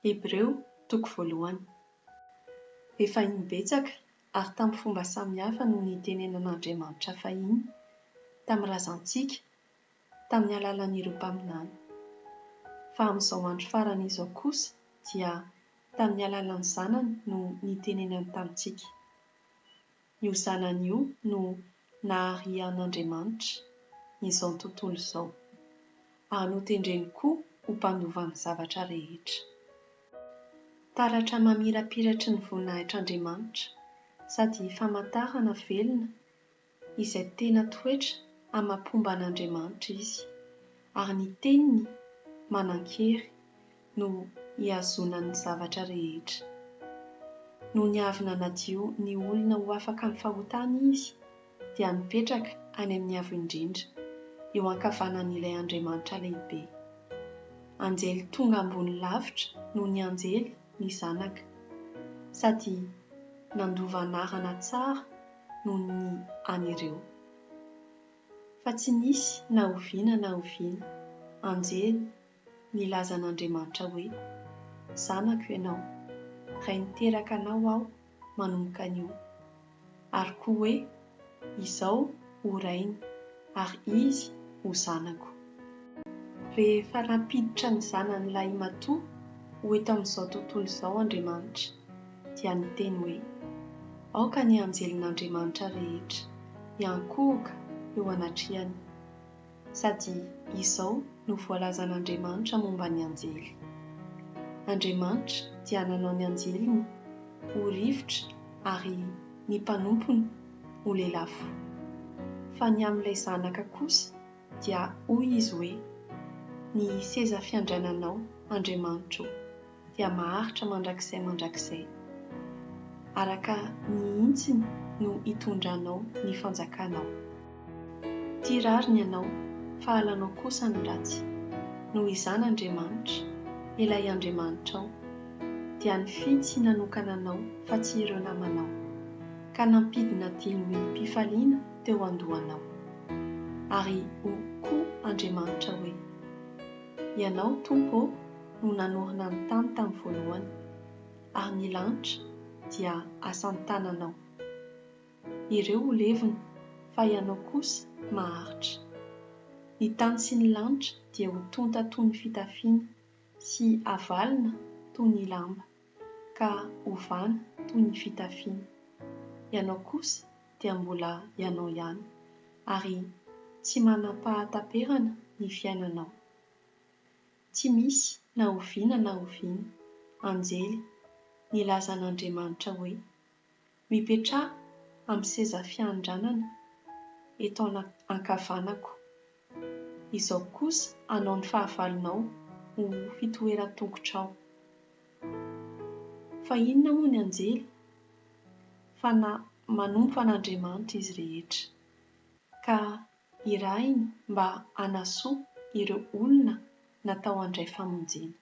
Hebreo toko voalohany. Efa imbetsaka ary tamin'ny fomba samihafa no nitenenan'Andriamanitra fahiny tamin'ny razantsika tamin'ny alalan'ireo mpaminany. Fa amin'izao andro farany izao kosa dia tamin'ny alalan'ny Zanany no nitenenany tamintsika. Io Zanany io no naharian'Andriamanitra izao tontolo izao, ary notendreny koa ho mpandova ny zavatra rehetra. Taratra mamirapiratry ny voninahitr'Andriamanitra sady famantarana velona izay tena toetra amam-pomban'Andriamanitra izy, ary ny teniny manan-kery no ihazonany ny zavatra rehetra. Nony avy nanadio ny olona ho afaka amin'ny fahotana izy, dia nipetraka any amin'ny Avo Indrindra, eo ankavanan'ilay Andriamanitra Lehibe. Anjely tonga ambony lavitra noho ny anjely ny Zanaka, sady nandova anarana tsara noho ny an'ireo. Fa tsy nisy na oviana na oviana anjely nilaza an'Andriamanitra hoe, Zanako ianao, Ray niteraka anao aho manomboka anio. Ary koa hoe, Izao ho Rainy, ary Izy ho Zanako. Rehefa nampiditra ny Zanany lahimatoa ho eto amin'izao tontolo izao Andriamanitra, dia niteny hoe, Aoka ny anjelin'Andriamanitra rehetra hiankohoka eo anatrehany. Sady izao no voalazan'Andriamanitra momba ny anjely, Andriamanitra dia nanao ny anjeliny ho rivotra ary ny mpanompony ho lelafo. Fa ny amin'ilay Zanaka kosa dia hoy izy hoe, Ny seza fiandriananao, Andriamanitra ô, dia maharitra mandrakizay mandrakizay. Araka ny hintsiny no hitondranao ny fanjakanao. Tia rariny ianao, fa halanao kosa ny ratsy. Noho izany Andriamanitra, ilay Andriamanitrao, dia nifidy sy nanokana anao fa tsy ireo namanao, ka nampidina diloilom-pifaliana teo an-dohanao. Ary hoy koa Andriamanitra hoe, Ianao, Tompo ô, no nanorina ny tany tamin'ny voalohany, ary ny lanitra dia asan'ny tananao. Ireo ho levona, fa Ianao kosa maharitra. Ny tany sy ny lanitra dia ho tonta toy ny fitafiana, sy havalona toy ny lamba, ka hovana toy ny fitafiana. Ianao kosa dia mbola Ianao ihany, ary tsy manam-pahataperana ny fiainanao. Tsy misy na oviana na oviana anjely nilaza an'Andriamanitra hoe, Mipetraha amin'ny seza fiandranana eto ankavanako. Izao kosa hanao ny fahavalonao ho fitoeran-tongotrao. Fa inona moa ny anjely? Fa na manompo an'Andriamanitra izy rehetra, ka irahiny mba hanasoa ireo olona natao handray famonjena.